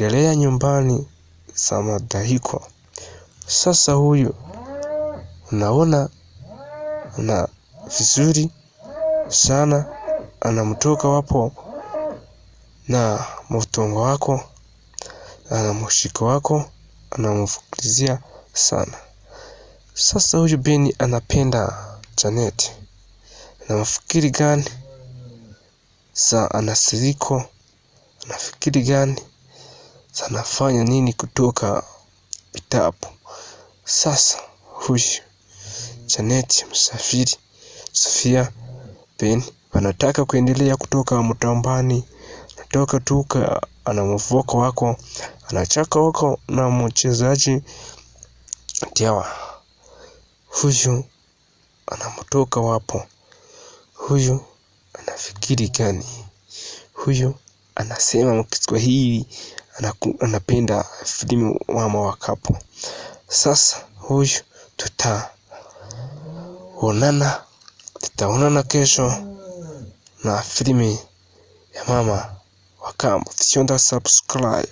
Kuendelea nyumbani za madahiko. Sasa huyu unaona na vizuri sana anamtoka wapo na mtongo wako ana mshiko wako anamfukizia sana. Sasa huyu Beni anapenda Janet na mafikiri gani za anasiriko, anafikiri gani za anafanya nini kutoka vitabu. Sasa huyu Janet, Msafiri, Sofia, Ben wanataka kuendelea kutoka mtambani, natoka tuka ana mfuko wako anachaka wako na mchezaji Tiawa. Huyu anamtoka wapo. Huyu anafikiri gani? Huyu anasema mkiswahili anapenda filamu mama wa kapo. Sasa huyu tutaonana kesho na filamu ya mama wa kambo. Subscribe.